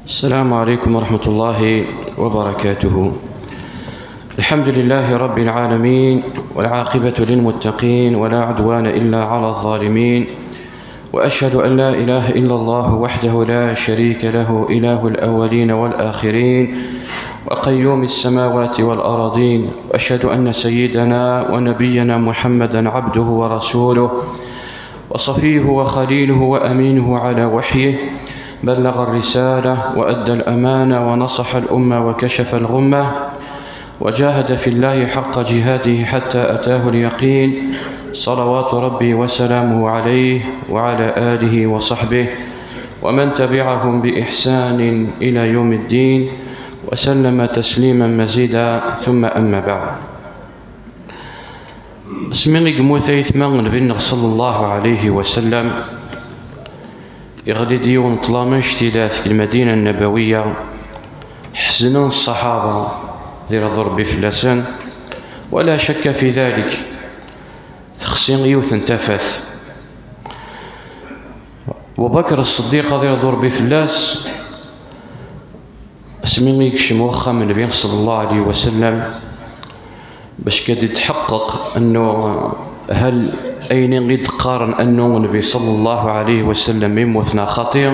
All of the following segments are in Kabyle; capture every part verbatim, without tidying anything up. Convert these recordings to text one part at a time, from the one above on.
السلام عليكم ورحمة الله وبركاته. الحمد لله رب العالمين، والعاقبة للمتقين، ولا عدوان إلا على الظالمين. وأشهد أن لا إله إلا الله وحده لا شريك له، إله الأولين والآخرين، وقيوم السماوات والأرضين. وأشهد أن سيدنا ونبينا محمدا عبده ورسوله، وصفيه وخليله وأمينه على وحيه، بلغ الرسالة وأدى الأمانة ونصح الأمة وكشف الغمة، وجاهد في الله حق جهاده حتى أتاه اليقين، صلوات ربي وسلامه عليه وعلى آله وصحبه ومن تبعهم بإحسان إلى يوم الدين، وسلم تسليما مزيدا، ثم أما بعد. Asmi i yemmut aytma n Nnbi-nneɣ صلى الله عليه وسلم, iɣli-d yiwen n ṭṭlam anect-ila deg Lmadina Nnabawiyya. Ḥeznen ṣṣaḥaba, di rida n Ṛebbi fell-asen, ولا شك في ذلك. Texsi yiwet n tafat. Abu Bakr Ṣṣeddiq, di rida n Ṛebbi fell-as, asmi i yekcem wexxam n Nnbi صلى الله عليه وسلم, bac ad d-yetḥeqqeq annu hal ayen i d-qqaren annu Nnbi صلى الله عليه وسلم yemmut neɣ xaṭi,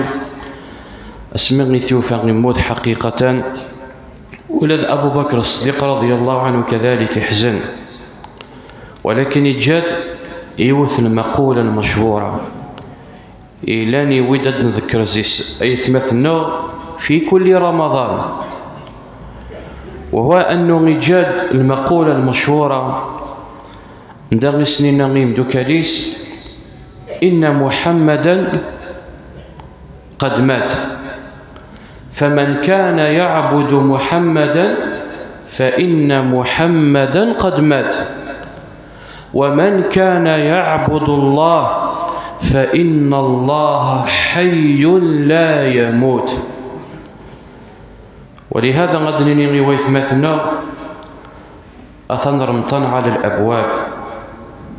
asmi i t-yufa yemmut ḥaqiqatan, ula d Abu Bakr Ṣṣeddiq رضي الله عنه كذلك iḥzen. Walakin iǧǧa-d yiwet n lmaqula lmecḥura. Ilan iwid ad nḍekker zis aytmaten-nneɣ في كل رمضان. وهو أنه iǧǧa-d lmaqula lmecḥura, anda i s-nnan i yimdukal-is: إن محمدا قد مات، فمن كان يعبد محمدا فإن محمدا قد مات، ومن كان يعبد الله فإن الله حي لا يموت. ولهذا غادي نيني غيويت مثلنا، أثن رمضان على الأبواب،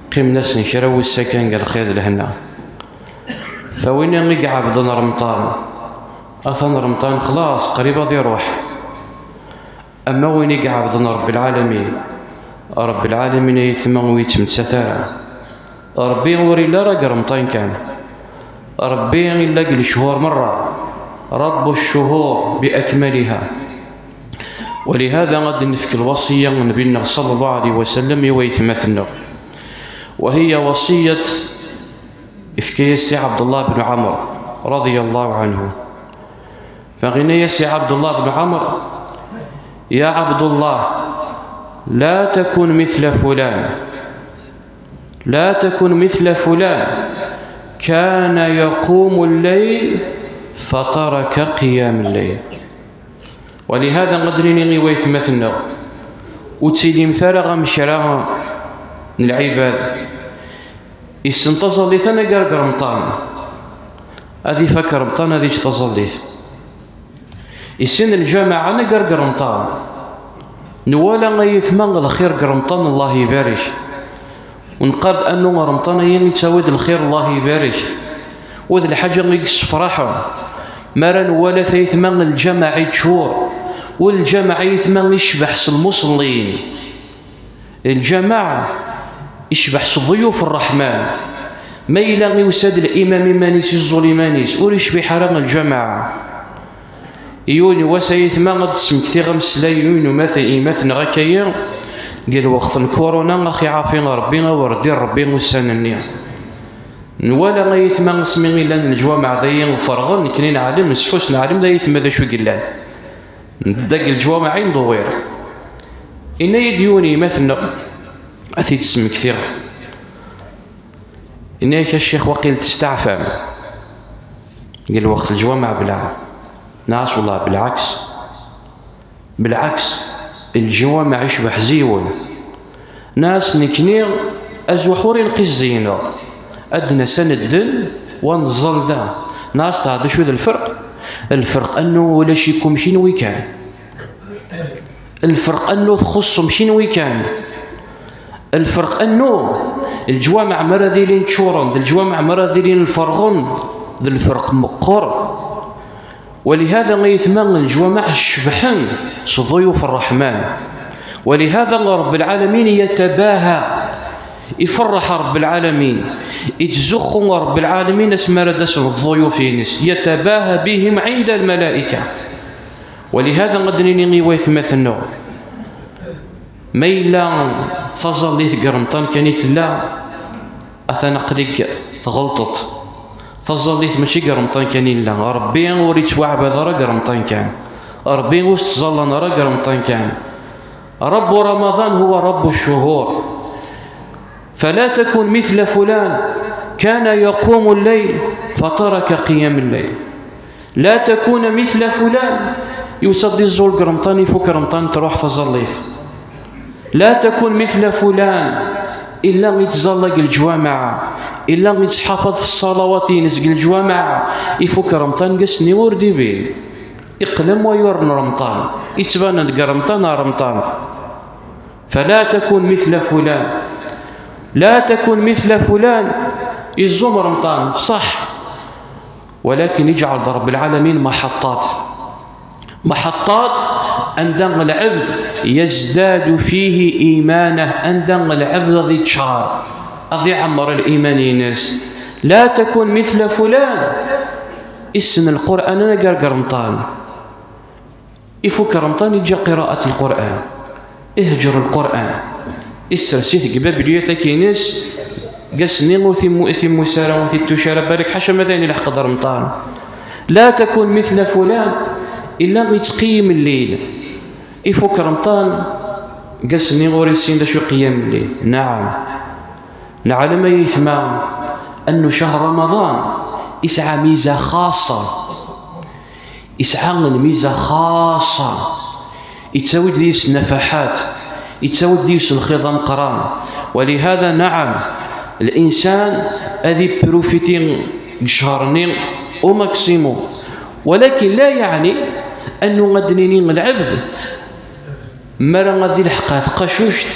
قيم ناس نكرا والسكن قال خير لهنا. فوين يغعب ذن رمضان؟ أثن رمضان خلاص قريب يروح. Ama win i iɛebden Ṛebbi lɛalamin, Ṛebbi lɛalamin ay atma ur yettmettat ara. Ṛebbi ur illi ara deg Remḍan kan. Ṛebbi illa deg lechur merra. رب الشهور بأكملها. ولهذا ad d-nefk lwaṣiyya n Nnbi-nneɣ صلى الله عليه وسلم i waytmaten-nneɣ. وهي وصية ifka-yas i Ɛebdullah ben Ɛamr رضي الله عنه. Fa yenna-yas i Ɛebdullah ben Ɛamr: يا عبد الله، لا تكن مثل فلان، لا تكن مثل فلان كان يقوم الليل فترك قيام الليل. ولهذا ad d-nini i waytmaten-nneɣ, ur ttilimt ara am kra n lɛibad. Issen taẓallit anagar deg Remḍan. Ad ifak Remḍan, ad yečč taẓallit. Issen lǧameɛ anagar deg Remḍan. Nwala ay atma lxir deg Remḍan, Allah ibarek. Ur neqqar-d annu Remḍan-agi yettawi-d lxir, Allah ibarek. U d lḥaǧa i yessefraḥen. Mi ara nwala ay atma lǧameɛ yeččur. U lǧameɛ ay atma yecbeḥ s lmuṣelliyen. Lǧameɛ icbeḥ s ḍyuf Ṛṛeḥman. Ma yella yusa-d limam iman-is, iẓẓul iman-is, ur yecbiḥ ara lǧameɛ. Yiwen wass ay atma ad d-smektiɣ ameslay n yiwen umat-, imat-nneɣ akka-yi, deg lweqt n kuruna, a ɣ-iɛafi Ṛebbi, a ɣ-ireddi Ṛebbi ussan-nni. Nwala ay atma asmi i llan leǧwameɛ dayi ferɣen, nekni neɛlem, nesḥus neɛlem d ay atma d acu i yellan. Deg leǧwameɛ i ndewwir. Inna-yi-d yiwen n yimat-nneɣ, ad t-id-smektiɣ. Inna-yak: "A ccix, waqil testeɛfam deg lweqt leǧwameɛ belɛa." Nniɣ-as: "Wellah, belɛaks, belɛaks, leǧwameɛ icbeḥ ziwen." Nniɣ-as: "Nekni azuḥ ur ineqq i zzeyneɣ, ad d-nas ad nedden, wa neẓẓel da." Nniɣ-as: "Teɛḍ acu d lferq?" Lferq annu ulac-ikum kenwi kan. Lferq annu txuṣṣem kenwi kan. Lferq annu leǧwameɛ mi ara d-ilin ččuren, d leǧwameɛ mi ara d-ilin ferɣen, d lferq meqqer. ولهذا ay aytma, leǧwameɛ cebḥen s ḍuyuf Ṛṛeḥman. ولهذا Ṛebb lɛalamin yatabaha, iferreḥ Ṛebb lɛalamin, ittzuxxu Ṛebb lɛalamin asmi ara d-asen ḍuyuf-ines, yatabaha bihim ɛinda lmalaika. ولهذا ad d-nini i waytmaten-nneɣ, ma yella taẓallit deg Remḍan kan i tella, atan aql-ik tɣelṭeḍ. Taẓallit mačči deg Remḍan kan i nella. Ṛebbi ur yettwaɛbad ara deg Remḍan kan. Ṛebbi ur s-ttẓallan ara deg Remḍan kan. رب رمضان هو رب الشهور. فلا تكن مثل فلان كان يقوم الليل فترك قيام الليل. لا تكن مثل فلان. Yusa-d iẓẓul deg Remḍan, ifuk Remḍan, truḥ taẓallit. لا تكن مثل فلان. Illa ittẓalla deg leǧwameɛ, illa ittḥafeḍ ṣṣalawat-ines deg leǧwameɛ, ifuk Remḍan, deg ass-nni ur d-ibin. Iqqel am wayyur n Remḍan, ittban-d deg Remḍan ar Remḍan. فلا تكن مثل فلان. لا تكن مثل فلان. Iẓum Remḍan, ṣaḥ. ولكن اجعل Ṛebb lɛalamin محطات. محطات anda lɛebd يزداد فيه إيمانه, anda lɛebd ad iččar, ad iɛemmer liman-ines. لا تكن مثل فلان. Issen Lqur'an anagar deg Remḍan. Ifuk Remḍan, iǧǧa qiraءat Lqur'an, iheǧǧer Lqur'an, issers-it deg bibliothèque-ines, deg ass-nni ur t-immu-, ur t-immus ara, ur t-ittuc ara, balak ḥaca ma d ayen ilḥeq-d Remḍan. لا تكن مثل فلان. Illa ittqeyyim lleyl, ifuk Remḍan, deg ass-nni ur issin d acu i qiyam lleyl. نعم. نعلم ay aytma أن شهر رمضان yesɛa miza xaṣa. Yesɛa lmiza xaṣa, yettawi-d deg-s nnafaḥat, yettawi-d deg-s lxiḍ ameqqran. ولهذا نعم, الإنسان ad iprofiti deg ccher-nni au maximum, ولكن لا يعني أنه ad d-nini lɛebd mi ara ad ilḥeq ar tqacuct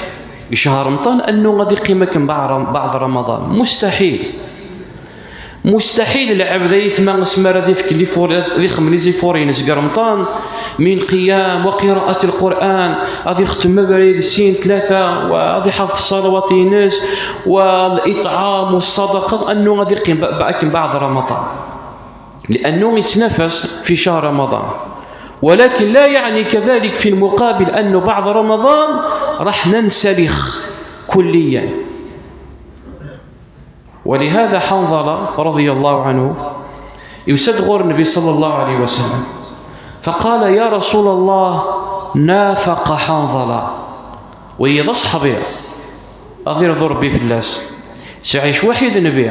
deg ccher Remḍan, أنه ad iqqim akken baɛḍ Remḍan. مستحيل. مستحيل lɛebd ay aytma asmi ara ad ifk lifur-, ad ixemmem lifur-ines deg Remḍan, min qiyam wa qiraءat Lqur'an, ad ixtem abrid sin, tlata, wa ad iḥafeḍ ṣṣalawat-ines, wa liṭɛam wa ṣṣadaqa, أنه ad iqqim ba-, ba-, akken baɛḍ Remḍan. لأنه يتنافس في شهر رمضان. ولكن لا يعني كذلك في المقابل أنه بعد رمضان راح ننسلخ كليا. ولهذا حنظلة رضي الله عنه يسد غور النبي صلى الله عليه وسلم فقال: يا رسول الله، نافق حنظلة. ويض صحبي أضير ضربي في اللاس، تعيش وحيد النبي.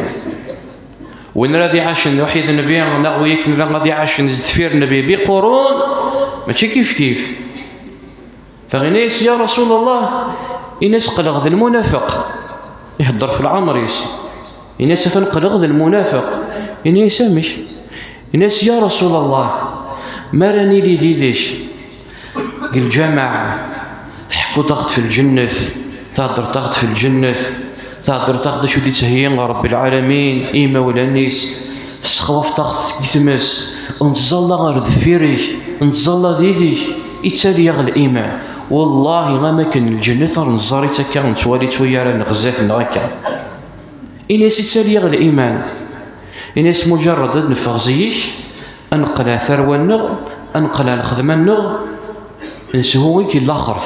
وين راه يعيش وحيد النبي؟ نغويك نرى غادي يعيش دفير النبي بقرون، ماشي كيف كيف. فغنيس: يا رسول الله، إنس قلغ ذا المنافق، يهدر في العمر يس. إنس فنقلغ ذا المنافق، إنس مش. إنس: يا رسول الله، ما راني لي ذي ذيش؟ الجماعة، تحكوا ضغط في الجنة، تهدر ضغط في الجنة، تهدر ضغط شو دي تهيين رب العالمين، إيما ولانيس، تسخوف ضغط كتمس، انتظل غير ذفيريش، انتظل ذي ذيش، إتالي يغ الإيمان. والله ما مكن الجنة نزاري تكا نتوالي تويا راه نغزات نغكا. إنس إتالي يغ الإيمان. إنس مجرد نفغزيش، أنقلع ثروة النغ، أنقلع الخدمة النغ، نسهو كي الآخر.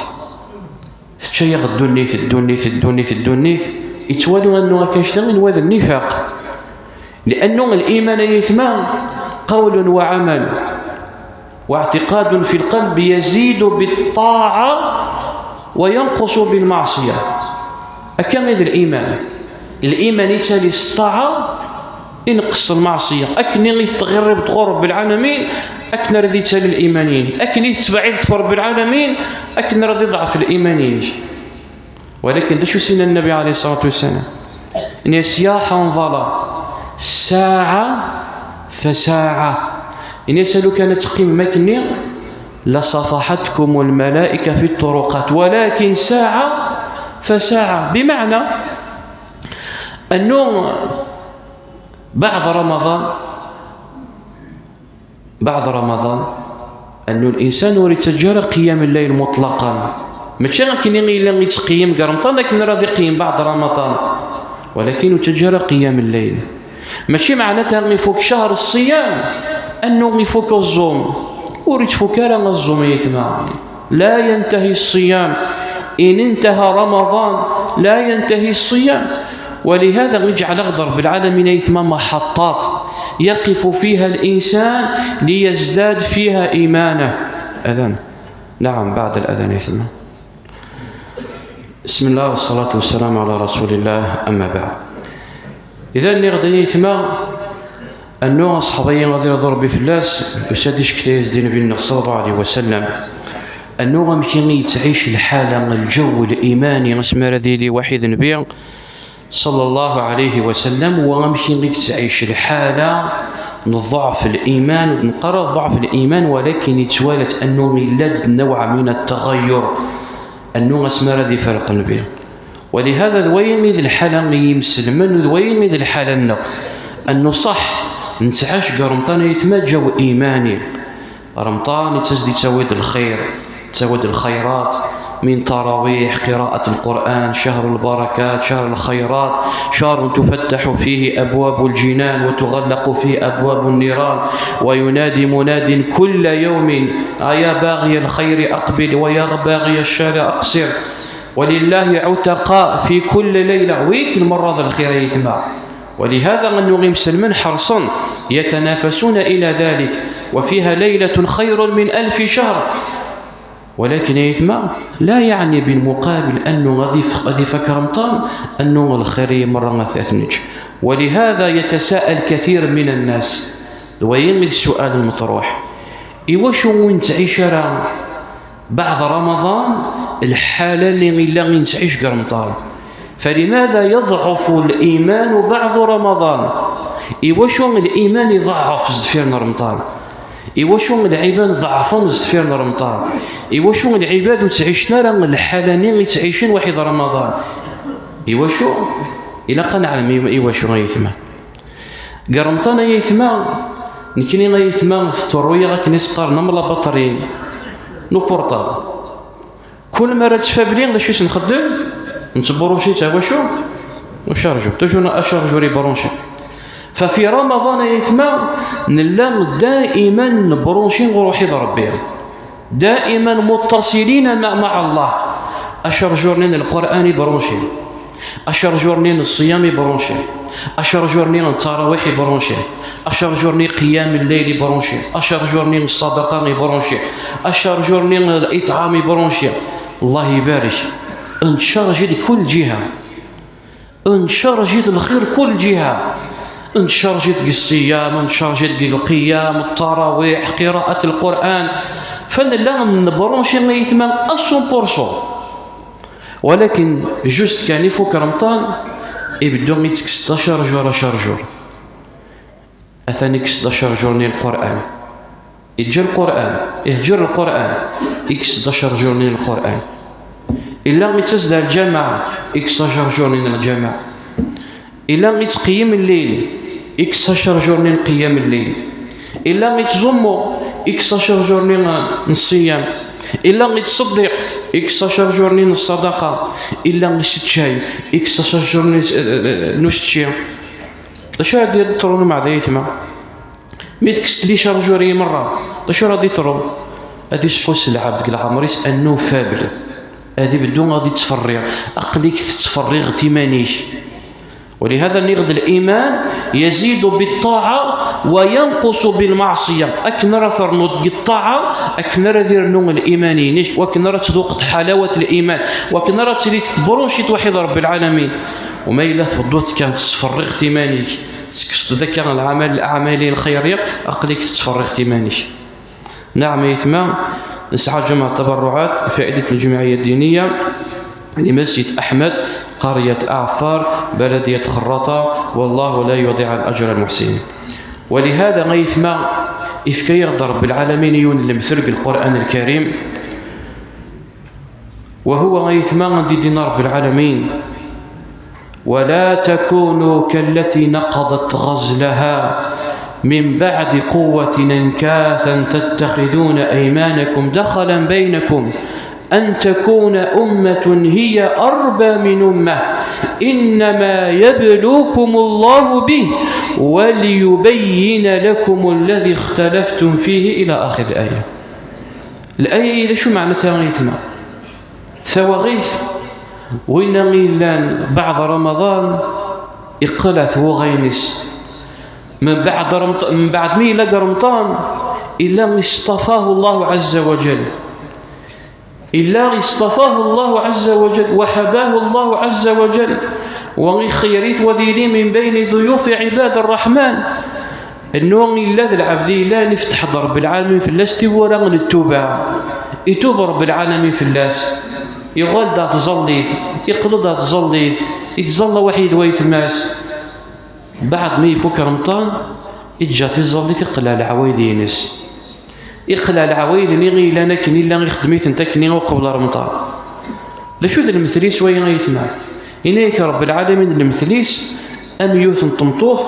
Tečča-yaɣ ddunit, ddunit, ddunit, ddunit. Yettwali annu akka ccna, inwa d nnifaq. لأنه الإيمان أيثما قول وعمل واعتقاد في القلب يزيد بالطاعة وينقص بالمعصية. Akka i d الإيمان. الإيمان يتالي الطاعة، ينقص المعصية. أكن يتغرب غور رب العالمين، أكن رضي يتالي الإيمانين. أكن يتبعد في رب العالمين، أكن رضي ضعف الإيمانين. ولكن ده شو سين النبي عليه الصلاة والسلام؟ ناس يا حنظلة، ساعة فساعة. ناس لو كانت تقيم مكني لصفحتكم الملائكة في الطرقات، ولكن ساعة فساعة. بمعنى أنه بعد رمضان بعد رمضان أنه الإنسان ur yettaǧǧa ara qiyam al-layl mutlaqan. Mačči akken i yella yettqeyyim deg Remḍan akken ara ad iqeyyem بعد رمضان, ولكن ur yettaǧǧa ara qiyam al-layl. Mačči meɛnata ifuk ccher ṣṣiyam, أنه ifuk uẓum. Ur yettfuk ara uẓum, ay aytma. لا ينتهي الصيام. إن انتهى رمضان لا ينتهي الصيام. ولهذا يجعل أخضر بالعالمين أيثما محطات يقف فيها الإنسان ليزداد فيها إيمانا. أذان. نعم، بعد الأذان أيثما. بسم الله والصلاة والسلام على رسول الله، أما بعد. إذا نغدي أيثما أنه أصحابي غادي يرضوا ربي فلاس، وسادي شكتايز دين بنا صلى الله عليه وسلم. أنه أمشي يتعيش الحالة، الجو الإيماني، اسمها هذه لي واحد نبي صلى الله عليه وسلم، وغنمشي غير تعيش الحالة من ضعف الإيمان، نقرا ضعف الإيمان، ولكن يتوالت أنه يلد نوع من التغير، أنه اسمها هذه فرق النبي. ولهذا ذوين إذ الحالة يمسلمن، ذوين إذ الحالة النق. أنه صح نتعاش قرمطان يتمجى وإيماني. رمضان يتزدي تسويد الخير، تسويد الخيرات، من تراويح، قراءة القرآن، شهر البركات، شهر الخيرات، شهر تفتح فيه أبواب الجنان وتغلق فيه أبواب النيران، وينادي مناد كل يوم: أيا باغي الخير أقبل، ويا باغي الشر أقصر، ولله عتقاء في كل ليلة. ويك المرة الخير يتمع. ولهذا أنه يمسلمن حرصا يتنافسون إلى ذلك، وفيها ليلة خير من ألف شهر. ولكن يتمع لا يعني بالمقابل أنه غادي يف-، غادي يفك رمضان أنه الخير مرة ما فاتنج. ولهذا يتساءل كثير من الناس، وين السؤال المطروح: إيوا شو وين تعيش راه بعد رمضان الحالة اللي إلا غير تعيش قرمطان؟ فلماذا يضعف الإيمان بعد رمضان؟ إيوا شو الإيمان يضعف زدفير رمضان؟ إيوا شو العباد ضعفهم زدفير رمضان؟ إيوا شو العباد وتعيشنا راه الحالة اللي تعيشن واحد رمضان؟ إيوا شو؟ إلا قنعلم إيوا شو غيثما. قرمطان يا يثما، نكني يا يثما في الطروية غاك نسقار نملا بطرين. نو بورطابل. كل مرة تفابلي، لا شو نخدم؟ نتبروشي تاع واشو؟ وشارجو. توجور اشارجو ري برونشي. ففي رمضان يا يثما، نلا دائما نبرونشي نروحي لربي. دائما متصلين مع، مع الله. أشر جورنين القرآن برونشي. أشر جورنين الصيام برونشي. أشر جورنين التراويح برونشي. أشر جورني قيام الليل برونشي. أشر جورني الصدقة برونشي. أشر جورني الإطعام برونشي. الله يبارك. انشرجي لكل جهة. انشرجي الخير كل جهة. انشرجي الصيام، انشرجي القيام، التراويح، قراءة القرآن. فنلا نبرونشي ما يثمان أسون بورسون. ولكن جوست كان يفوك رمضان، يبدو يتكس عشر جور، عشر جور. أثاني كس عشر جورني القرآن. يجي القرآن، يهجر القرآن، إكس عشر جورني القرآن. إلا يتسدى الجامعة، إكس عشر جورني الجامعة. إلا يتقيم الليل، إكس عشر جورني قيام الليل. إلا يتزمو، إكس عشر جورني الصيام. إلا يتصدق، إكس عشر جورني الصدقة. إلا يستشاي، إكس عشر جورني نستشي. اش هادي الطرون مع ذي ثما؟ مي تكست لي شارجوري مرة، شو راه دي ترو؟ هادي سحوس العبد قال عمريس أنه فابل. هادي بدون غادي تفرغ، أقليك تتفرغ تيمانيك. ولهذا نغد الإيمان يزيد بالطاعة وينقص بالمعصية. أكن راه ترنو ديك الطاعة، أكن راه دير نوم الإيمان ينيك، وأكن راه تذوق حلاوة الإيمان، وأكن راه تريد تبرون شي توحيد رب العالمين. وما إلا تبدو كانت تفرغ تيمانيك. تكست ذاك العمل، الأعمال الخيرية، أقليك تتفرغ تيمانيك. نعم يا ثما، نسعى جمع التبرعات لفائدة الجمعية الدينية لمسجد أحمد، قرية أعفار، بلدية خراطة، والله لا يضيع أجر المحسنين. ولهذا غيثما إفكا يغضر بالعالمين يون لمثل القرآن الكريم، وهو غيثما عند دين رب العالمين. ولا تكونوا كالتي نقضت غزلها من بعد قوة أنكاثا تتخذون أيمانكم دخلا بينكم أن تكون أمة هي أربى من أمة إنما يبلوكم الله به وليبين لكم الذي اختلفتم فيه إلى آخر الآية. الآية إذا شو معناتها غيثنا؟ ثواغيث وين يلان بعد رمضان يقلع ثوغينس من بعد رمضان، من بعد ميلاد رمضان، إلا اصطفاه الله عز وجل، إلا اصطفاه الله عز وجل وحباه الله عز وجل ويخيريت وذيلي من بين ضيوف عباد الرحمن. إنه إلا ذا العبد إلا نفتح ضرب العالمين في اللاس تيورا للتوبة، يتوب رب العالمين في اللاس، يغلد تزليت، يقلد تزليت، يتزلى وحيد ويتماس. بعد ما يفك رمضان يتجا تزليت يقلع العوايد ينس، يقلع العوايد ني غير لنا كني لا يخدميت انت كني وقبل رمضان. لا شو ذا المثليس وين يثنى؟ إنيك رب العالمين المثليس أم يوث تمطوث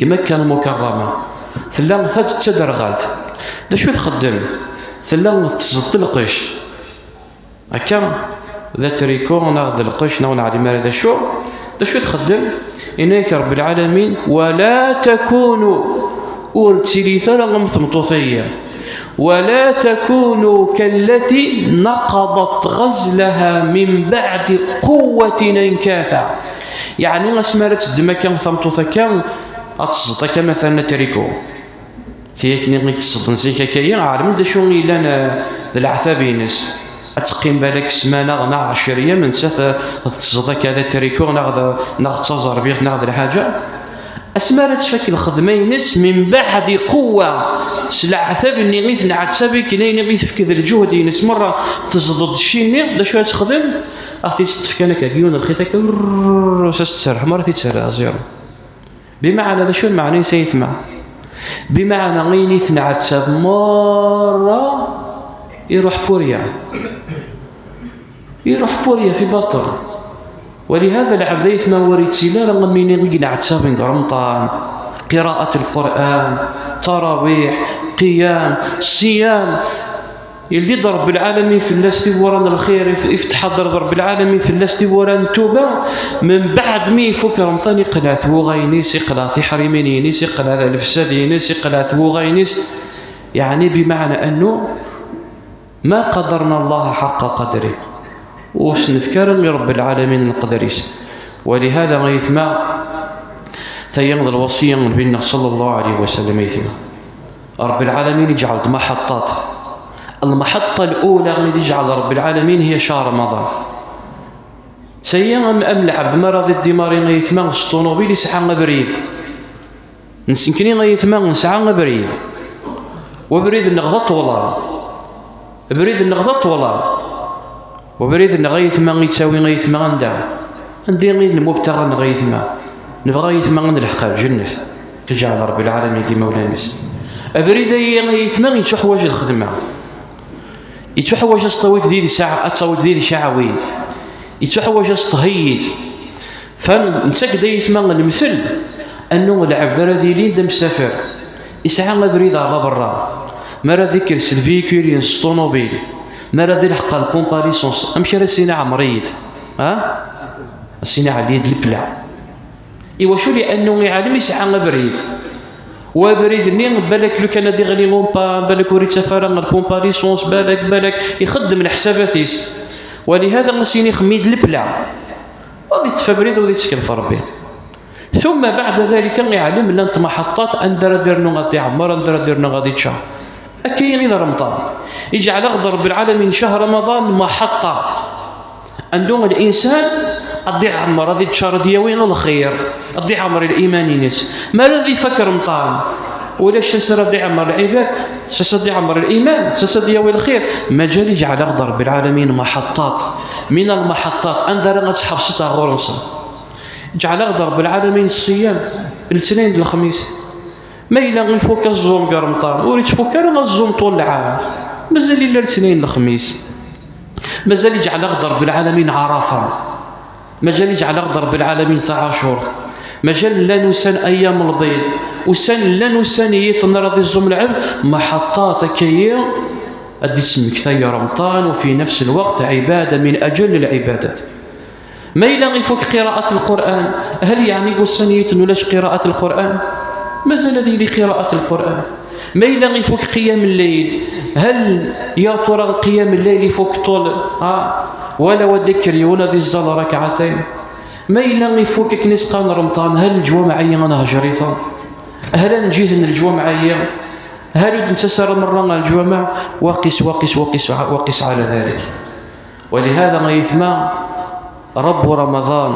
كما كان المكرمة. ثلا ثلاث تدرغالت. لا شو تخدم؟ ثلا تزط القش. هكا ذا تريكو ناخذ القش ناو نعلم هذا شو؟ لا شو تخدم؟ إنيك رب العالمين ولا تكونوا أول تسيلي ثلا غم تمطوثية. ولا تكونوا كالتي نقضت غزلها من بعد قوة أنكاثا. يعني اسمارة الدمكة ثمطوثة كان أتصدق مثلا تريكو. تيكني غيك تصدن زيك كايا عالم دا شو إلا ذا العثابينس. أتقيم بالك سمانة غنا عشرية من سات تصدق هذا تريكو ناخذ ناخذ تزربيغ ناخذ الحاجة. اسمارة تفك الخدمة ينس من بعد قوة. سلعة ثابني غيث نعتبك نين غيث فكذ الجهد ينس مرة تزدد الشيني دا شو تخدم. أختي تستفكانك أبيون الخيطة كرر وسستسرح مرة تتسرع زيرو. بمعنى دا شو المعنى سيثمع؟ بمعنى غيني تنعتب مرة يروح بوريا، يروح بوريا في بطل. ولهذا العبد يثمع وريتسيلا لما ميني غيني عتاب رمضان، قراءة القرآن، تراويح، قيام، صيام. يلدي رب العالمين في الناس تيوران الخير، يف-، يفتح ضرب رب العالمين في الناس تيوران التوبة. من بعد مي يفك رمضان يقلع ثوغينيس، يقلع ثحريمينيس، يقلع الفسادينيس، يقلع ثوغينيس. يعني بمعنى أنه ما قدرنا الله حق قدره. وسنفكر من رب العالمين القدريس. ولهذا غيثما تيمض الوصية من بيننا صلى الله عليه وسلم يثمع. رب العالمين يجعل محطات. المحطة الأولى اللي يجعل رب العالمين هي شهر رمضان. سيا أم، أم العبد ما راضي الديماري ما يثمع الطوموبيل يسعى بريد. نسنكني ما يثمع نسعى بريد. وبريد النغضة طولان. بريد النغضة طولان. وبريد النغيث ما يتساوي غيث ما عندها. عندي غير المبتغى النغيث ما. نبغى يثمع نلحق الجنة. تجعل رب العالمين كي مولانيس. أبريد أي يتمنى يتحوج الخدمة. يتحوج أسطويت ذي ساعة، أتصوت ذي شعوين. يتحوج أسطهيت. فنتك دايت ما المثل أنه العبد راه ذي لين دم سافر. يسعى ما بريد على برا. ما راه ذكر الفيكول ينس الطوموبيل. ما راه ذي الحق الكومباريسونس. أمشي راه سينا عمريد. ها؟ سينا عليد البلع. إيوا شو لأنه يعلم يسعى ما بريد. وبريد ني بالك لو كان دي غلي مون با، بالك وريت سفارة البومبا ليسونس، بالك، بالك يخدم الحسابات يس. ولهذا غسيني خميد البلع. غادي تفبريد وغادي تسكن في ربي. ثم بعد ذلك يعلم لنا محطات أن درا ديرنا غادي عمر، أن درا ديرنا غادي تشهر. أكي إلى رمضان. يجعل أخضر بالعالمين شهر رمضان محطة. عندو الإنسان أضيع عمر، أضيع شهر دياوي الخير، أضيع عمر الإيمان ينس. ما الذي فكر مطعم؟ ولا شسر أضيع عمر العباد، شسر أضيع عمر الإيمان، شسر دياوي الخير. ما جال يجعل أخضر بالعالمين محطات من المحطات. أنذر غتحبسط غورنصا. جعل أخضر بالعالمين الصيام الاثنين الخميس. ما إلا يفك الزوم كاع رمضان، وريت فك أنا الزوم طول العام. مازال إلا الاثنين الخميس. مازال يجعل أخضر بالعالمين عرفة. مازال يجعل أخضر بالعالمين تاع عاشور. Mazal llan ussan ayyam lbid, ussan llan ussan i yiṭ n ara d iẓum lɛebd, maḥaṭṭat akka-yi ad d-isemmekta i Remḍan, وفي نفس الوقت عبادة من أجل العبادات. Ma yella ifuk qiraءat Lqur'an, hal yeɛni deg ussan i yiṭ ulac qiraءat Lqur'an? Mazal ad yili qiraءat Lqur'an. Ma yella ifuk qiyam lleyl, hal ya tura qiyam lleyl ifuk ṭul? Ah, wala wa d-ikker yiwen ad iẓẓal rakɛatayn. Ma yella ifuk akken i s-qqaren Remḍan, hal leǧwameɛ-agi ad nehjer-iten? Hal ad neǧǧ-iten leǧwameɛ-agi? Hal ur d-nettas ara merra ɣer leǧwameɛ? Waqis, waqis, waqis, waqis ɛala dalik. ولهذا ay aytma, رب رمضان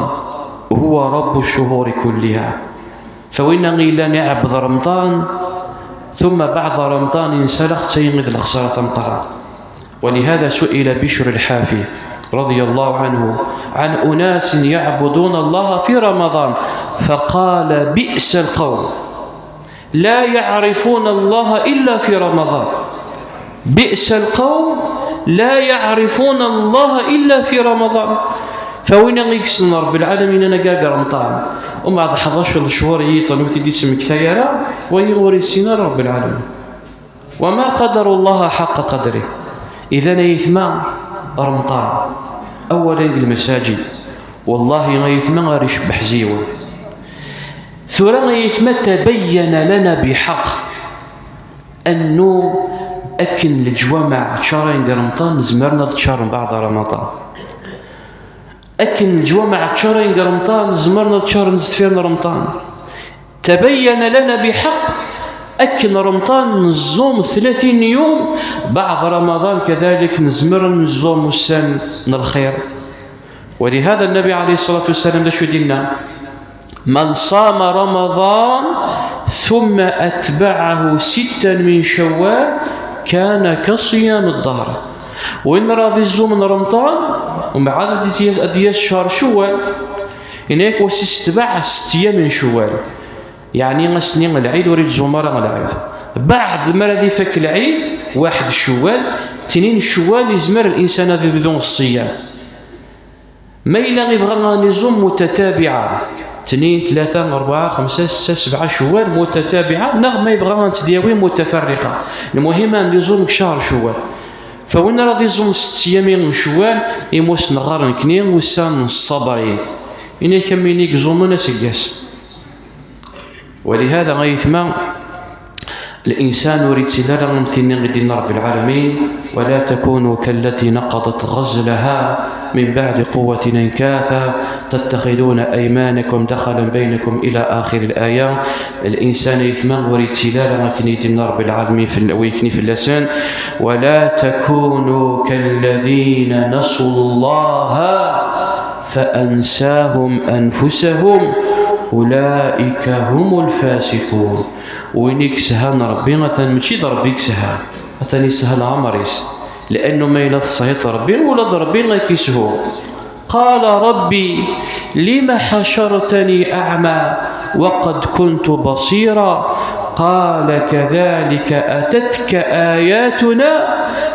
هو رب الشهور كلها. Fa winna i yellan iɛebbed Remḍan, ثم بعد رمضان yensa-t, d tayi i d lexsara tameqqrant. ولهذا سئل بشر الحافي رضي الله عنه عن أناس يعبدون الله في رمضان، فقال: بئس القوم لا يعرفون الله إلا في رمضان. بئس القوم لا يعرفون الله إلا في رمضان. Fa winna i yessen Rebbi lɛalamin anagar deg Remḍan, umbeɛd ḥdac lechur i yiṭ ur t-id-ittmektay ara, wayi ur yessin ara Rebbi lɛalamin. وما قدروا الله حق قدره. Idan ay aytma, Remḍan, awal-a deg lmasajid, wallahi ay aytma, ar icebbeḥ zi yiwen. Tura ay aytma, تبين لنا بحق أنه akken leǧwameɛ ččaren deg Remḍan, zemren ad ččaren mbeɛd Remḍan. Akken leǧwameɛ ččaren deg Remḍan, zemren ad ččaren sdeffir n Remḍan. تبين لنا بحق akken Remḍan neẓẓum ثلاثين يوم, mbeɛd Remḍan كذلك nezmer ad neẓẓum ussan n lxir. ولهذا النبي عليه الصلاة والسلام d acu i d-yenna: من صام رمضان ثم أتبعه ستا من شوال كان كصيام الدهر. Win ara d-iẓẓumen Remḍan, umbeɛd ad d-yas, ad d-yas ccher Cewwal, yenna-yak: وسيتبع ست أيام من شوال. Yeɛni ass-nni n lɛid ur ittẓum ara lɛebd. Beɛd mi ara d-ifak lɛid, waḥed Cewwal, tnin Cewwal, yezmer linsan ad ibdu ṣṣiyam. Ma yella ibɣa ad iẓum mutatabiɛa, tnin, tlata, rebɛa, xemsa, setta, sebɛa Cewwal mutatabiɛa, neɣ ma yebɣa ad tt-id-yawi mutafarriqa. Lmuhim ad iẓum deg ccher Cewwal. Fa win ara d-iẓum sett أيام n Cewwal, imus neɣɣar nekni ussan n ṣṣabarin. Ini-k am win i iẓumen aseggas. ولهذا ay aytma, الإنسان ur yettili ara am tin i d-yenna Rebbi lɛalamin: ولا تكونوا كالتي نقضت غزلها من بعد قوة أنكاثا تتخذون أيمانكم دخلا بينكم إلى آخر الآية. الإنسان ay aytma ur yettili ara akken i d-yenna Rebbi lɛalamin fell-, akken i fell-asen: ولا تكونوا كالذين نسوا الله فأنساهم أنفسهم أولئك هم الفاسقون. Win i yeshan Rebbi, atan mačči d Rebbi i yeshan, atan yeshan leɛmer-is. Liannu ma yella teshiḍ Rebbi, ula d Rebbi ad k-yeshu. قال: رب لم حشرتني أعمى وقد كنت بصيرا. قال: كذلك أتتك آياتنا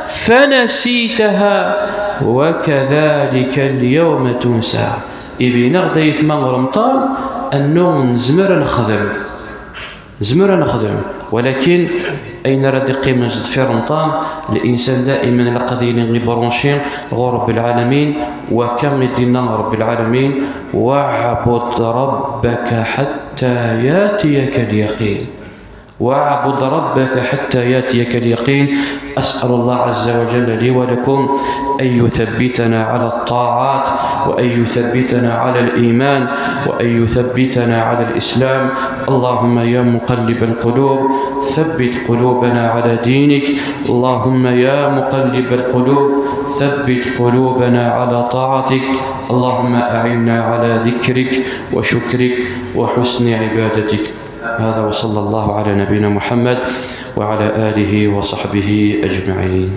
فنسيتها وكذلك اليوم تنسى. Ibin-aɣ-d ay aytma Remḍan annu nezmer ad nexdem. Nezmer ad nexdem, walakin ayen ara d-iqqimen sdeffir Remḍan, linsan daiman ilaq ad yili ibranci ɣur Rebbi lɛalamin, wakka i d-yenna Rebbi lɛalamin: واعبد ربك حتى ياتيك اليقين. واعبد ربك حتى ياتيك اليقين. أسأل الله عز وجل لي ولكم أن يثبتنا على الطاعات، وأن يثبتنا على الإيمان، وأن يثبتنا على الإسلام. اللهم يا مقلب القلوب، ثبت قلوبنا على دينك. اللهم يا مقلب القلوب، ثبت قلوبنا على طاعتك. اللهم أعنا على ذكرك وشكرك وحسن عبادتك. هذا وصلى الله على نبينا محمد وعلى آله وصحبه أجمعين.